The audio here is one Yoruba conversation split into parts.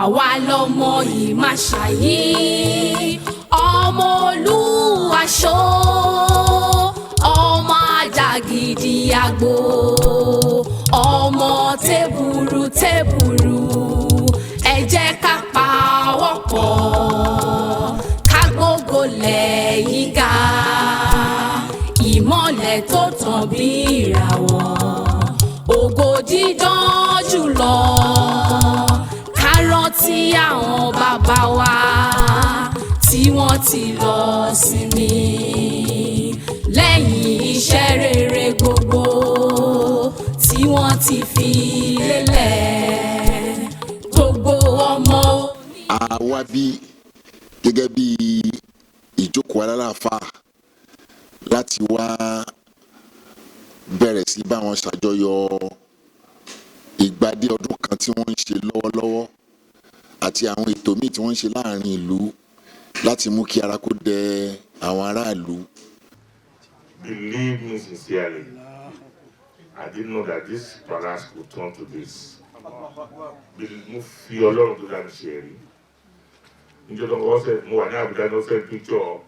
Àwa lọmọ Ìmáṣàyí, ọmọ Olúwaṣọ, ọmọ Àjàgìdì àgbò, ọmọ tẹ́bùrú tẹ́bùrú. Ẹ jẹ́ ká pawọ́pọ̀ ká gbógo lẹ́yìn ga, ìmọ̀lẹ̀ tó tàn bí ìràwọ̀, ògo dídán jùlọ. Ká rántí àwọn bàbá wa tí wọ́n ti lọ sinmi lẹ́yìn iṣẹ́ rere gbogbo tí wọ́n ti fi lélẹ̀, gbogbo ọmọ. Àwa bí gẹ́gẹ́ bí ìjókòó alálàáfáà láti wá bẹ̀rẹ̀ sí bá wọn ṣàjọyọ̀ ìgbadé ọdún kan tí wọ́n ń ṣe lọ́wọ́lọ́wọ́ àti àwọn ètò míì tí wọ́n ń ṣe láàrin ìlú láti mú kí ara kó dẹ àwọn aráàlú. Believe me sincerely, I didn't know that this palace could turn to this. Mo fi Ọlọ́run tó dá mi ṣe ẹ̀rí. Níjọ́ tó ń kọ́ sẹ́, mo wà ní Àbújá ní ó send picture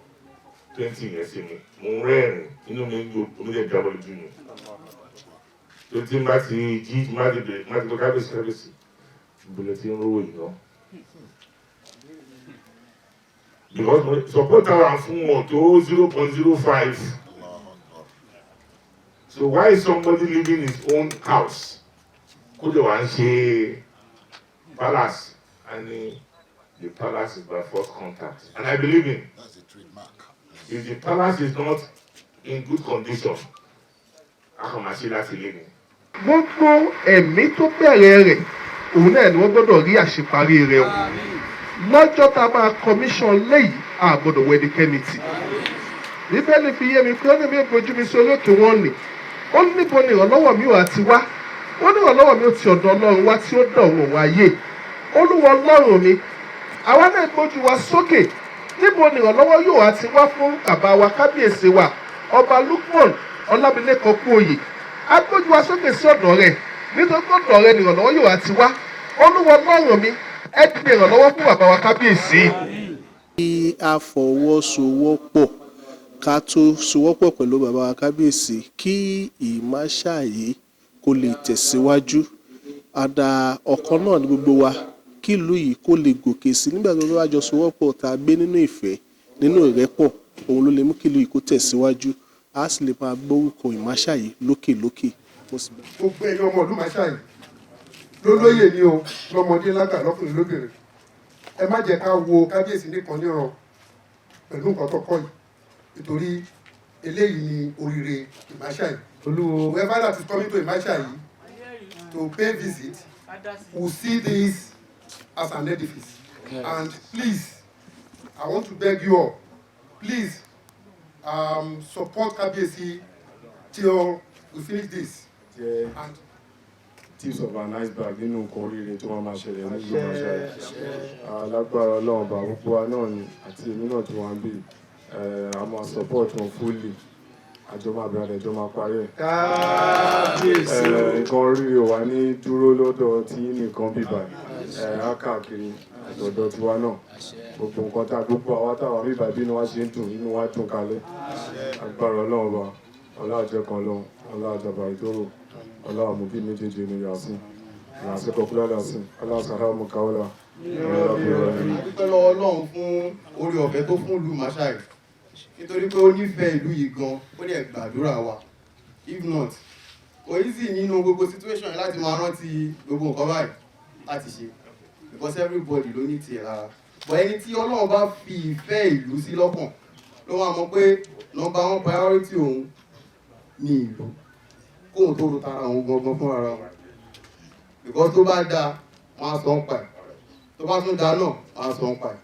painting yẹn sí mi. Mo ń rẹ́rìn, inú mi ń gbó, omi lè jábọ́ lójú mi. Tó tí n bá ti jí, tí n bá ti bẹ̀rẹ̀, tí n bá ti pé, "Kábíyèsí, kábíyèsí, ìbòlẹ̀ tí ń rówó yìí náà." Because support our fún wọn tó 0.05. So why is somebody living his own house? Kó lè wá ń ṣe palace, and the palace is my first contact, and I believe in. That's a trademark. If the palace is not in good condition, a kàn máa ṣe láti ilé ni. Gbogbo ẹ̀mí tó bẹ̀rẹ̀ rẹ̀, òun náà ni wọ́n gbọ́dọ̀ rí àṣeparí rẹ̀ o. Lọ́jọ́ tá a máa commission léyìí, a gbọ́dọ̀ wọ ẹnikẹ́ni tì. Bíbélì fi yé mi pé ó ní mi ò gbójú mi sí orí òkè wọn nì, ó ní, "Níbo ni ìrànlọ́wọ́ mi ò àti wá?" Ó ní, "Ìrànlọ́wọ́ mi ò ti ọ̀dọ̀ Ọlọ́run wá tí ó dá ọ̀run òun ayé." Olúwa Ọlọ́run mi, àwa náà gbójú wa sókè. Níbo ni ìrànlọ́wọ́ yóò àti wá fún bàbá wa, kábíyèsí wa, Ọba Lukman Ọlámilékan Kúoyè? A gbójú wa sókè sí ọ̀dọ̀ rẹ̀, nítorí pé ọ̀dọ̀ rẹ̀ ni ìrànlọ́wọ́ yóò àti wá. Olúwa Ọlọ́run mi, ẹ dìde ìrànlọ́wọ́ fún bàbá wa kábíyèsí. Kí a fọwọ́sowọ́pọ̀, ká tó sowọ́pọ̀ pẹ̀lú bàbá wa kábíyèsí, kí Ìmáṣáyé kó lè tẹ̀síwájú. Àdà ọ̀kan náà ní gbogbo wa, kí ìlú yìí kó lè gòkè sí. Nígbà tó bá jọ sowọ́pọ̀, tá a gbé nínú ìfẹ́, nínú ìrẹ́pọ̀, òun ló lè mú kí ìlú yìí kó tẹ̀síwájú, a sì lè máa gbórúkọ Ìmáṣáyé lókè lókè. Mo sì Gbogbo ẹ̀yin ọmọ ìlú Ìmáṣáyé, lólóyè ni o, lọ́mọdé, lágbà, lọ́kùnrin, lóbìnrin, ẹ má jẹ́ ká wo kábíyèsí nìkan níran pẹ̀lú nǹkan tó kọ́ yìí, nítorí eléyìí ni oríire Ìmáṣáyé. Olúwo. Whoever that is coming to Ìmáṣáyé to pay visit will see this as an edifice. And please, I want to beg you all, please support Kábíyèsí till we finish this. Jẹ́ And tips of an iceberg nínú nǹkan oríire tó máa máa ṣẹlẹ̀ ní ìlú Ìmáṣáyé. Lágbára Ọlọ́run bá gbogbo wa náà ni, àti èmi náà tó wà ń bì, a máa support wọn fully. Àjọ máa bẹ̀rẹ̀, àjọ máa parí ẹ̀. Kábíyèsí. Nǹkan oríire ò wá ní dúró lọ́dọ̀ tí nìkan bíbà ẹ̀ á káàkiri àtọ̀dọ̀ tiwa náà. Gbogbo nǹkan tá gbogbo àwa táwa bíbà, bí inú wa ṣe ń dùn, inú wa dùn kalẹ̀. Agbára Ọlọ́run bá ọlá àjẹkan Ọlọ́run, ọlá àjàbà ìdóró, ọlá àmúbí méjèèjì ní yasin yasin kọkúlá yasin aláṣàrámù káwọlà. A dúpẹ́ lọ́wọ́ Ọlọ́run fún oore ọ̀fẹ́ tó fún ìlú Ìmáṣáyé, nítorí pé ó nífẹ̀ẹ́ ìlú yìí gan, ó dẹ̀ gbàdúrà wa. If not, kò easy nínú gbogbo situation yìí láti máa rántí gbogbo nǹkan báyìí láti ṣe, because everybody ló ní tiẹ̀ lára. But ẹni tí Ọlọ́run bá fi ìfẹ́ ìlú sí lọ́kàn ló máa mọ̀ pé number one priority òun ní ìlú, kóun tó ro tara òun gangan fún ara òun, because tó bá dáa, wọn á sọ ń pa ẹ̀, tó bá tún dáa náà, wọn á sọ ń pa ẹ̀.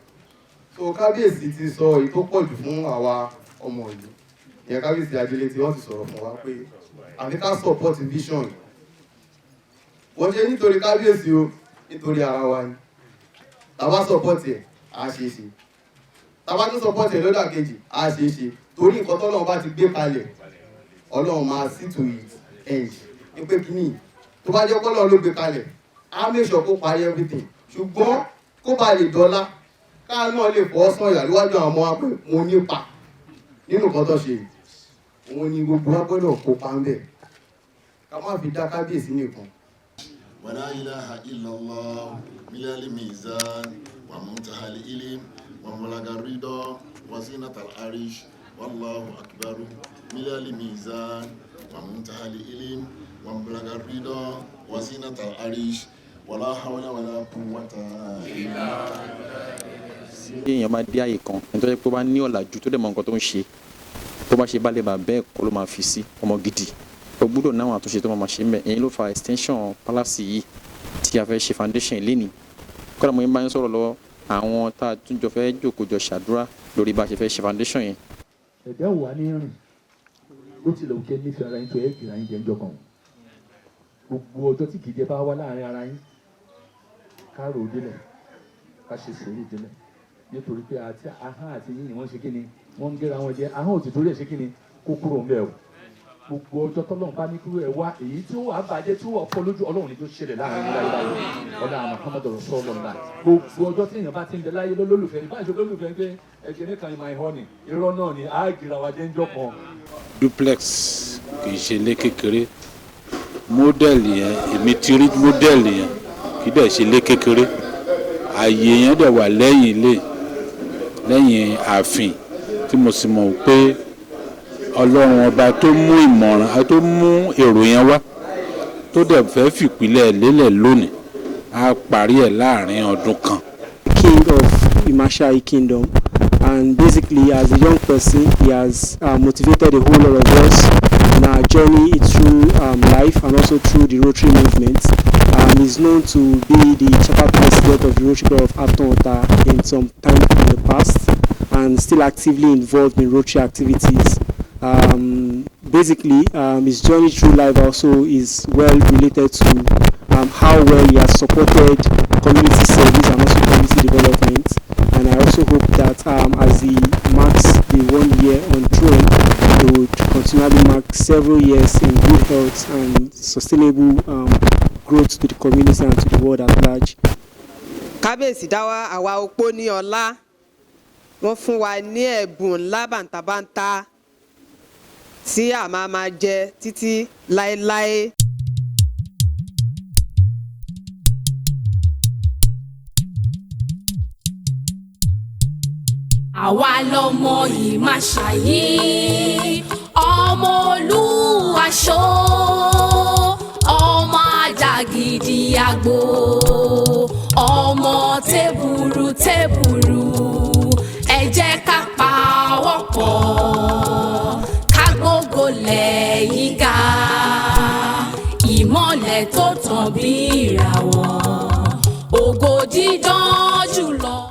So kábíyèsí ti sọ èyí tó pọ̀ jù fún àwa ọmọ ìlú ìyẹn. Kábíyèsí ajílẹ̀ tí wọ́n ti sọ̀rọ̀ fún wa pé àfi ká support vision yìí. Wọ́n ṣe nítorí kábíyèsí o, nítorí ara wa ni. Tá bá support ẹ̀, á ṣe é ṣe. Tá bá tún support ẹ̀ lọ́dà kejì, á ṣe é ṣe, torí nǹkan tọ́lọ́run bá ti gbé kalẹ̀, Ọlọ́run máa see to it end ní pé kíní tó bá jẹ́ kọ́lọ́run ló gbé kalẹ̀, á make sure kó parí everything. Ṣùgbọ́n Kó ba lè dọ́lá, káà náà lè fọ́ sọ̀yà níwájú àwọn ọmọ wa pé mo nípa nínú nǹkan tó ṣe yìí. Òun ni gbogbo wa gbọ́dọ̀ kópa ń bẹ̀, ká má fi dá kábíyèsí nìkan. ولا إله إلا الله ملال الميزان ومنتهى العلم ومبلغ الرضا وزينة العرش والله أكبر ملال الميزان ومنتهى العلم ومبلغ الرضا وزينة العرش ولا حول ولا قوة إلا Tí èèyàn bá dé àyè kan, ẹni tó yẹ pé ó bá ní ọ̀làjú, tó dẹ̀ mọ nǹkan tó ń ṣe, tó bá ṣe bá lè bà bẹ́ẹ̀ kọ́ ló máa fi sí ọmọ gidi. Ó gbúdọ̀ náwọn àtúnṣe tó máa ṣe ń bẹ̀. Èyí ló fa extension palace yìí tí a fẹ́ ṣe foundation lénìí. Kọ́dà mo ń bá yín sọ̀rọ̀ lọ́wọ́, àwọn tá a tún jọ fẹ́ jòkó jọ ṣàdúrà lórí bá a ṣe fẹ́ ṣe foundation yẹn. Ẹ̀dá ò wá ní rìn bó tilẹ̀ òkè nífẹ̀ẹ́ ara yín tó ẹ̀ jìnnà yín jẹ́ ńjọ́ kan o. Gbogbo ọjọ́ tí kìí bá wá láàrin ara yín, ká rò ó délẹ̀, ká ṣe sùúrù délẹ̀, nítorí pé àti ahọ́n àti yín wọ́n ṣe kí ni, wọ́n ń gẹ́ra wọn jẹ. Ahọ́n ò ti torí ẹ̀ ṣe kí ni kó kúrò ńbẹ̀ o. Gbogbo ọjọ́ tọ́lọ́run bá ní kúrò ẹ̀ wá, èyí tí ó wà bàjẹ́, tí ó wà fọ́ lójú Ọlọ́run ní tó ṣẹlẹ̀ láàrin yín láyé láyé. Ọlá Muhammadu Rasulullah. Gbogbo ọjọ́ tí èèyàn bá ti ń bẹ láyé lólùfẹ́ ní báyìí, lólùfẹ́ pé ẹ̀jẹ̀ nìkan ni my honey, irọ́ náà ni, á gíra wa jẹ́ ńjọ́ kan. Duplex kì í ṣe ilé kékeré. Model yẹn, èmi ti rí model yẹn, kì í dẹ̀ ṣe ilé kékeré. Ààyè yẹn dẹ̀ wà lẹ́yìn ilé, lẹ́yìn ààfin, tí mo sì mọ̀ pé Ọlọ́run ọba tó mú ìmọ̀ràn, tó mú èrò yẹn wá, tó dẹ̀ fẹ́ fìpìlẹ̀ lélẹ̀ lónìí, á parí ẹ̀ láàrin ọdún kan. King of Imashayi Kingdom, and basically as a young person he has motivated a whole lot of us in our journey through life and also through the Rotary movement. He's known to be the chapter president of the Rotary Club of Afton Ota in some time in the past and still actively involved in Rotary activities. Basically, his journey through life also is well related to how well he has supported community service and also community development. And I also hope that as he marks the 1 year on throne, he would continually mark several years in good health and sustainable growth to the community and to the world at large. Kábíyèsí dá wa àwa opó ní ọlá, wọ́n fún wa ní ẹ̀bùn ńlá bàǹtàbàǹtà tí a máa máa jẹ títí láéláé. Àwa lọmọ Ìmáṣàyí, ọmọ Olúwaṣọ, ọmọ Àjàgìdì àgbò, ọmọ tẹ́bùrú tẹ́bùrú. Ẹ jẹ́ ká pawọ́pọ̀, ká gbógo lẹ́yìn ga, ìmọ̀lẹ̀ tó tàn bí ìràwọ̀, ògo dídán.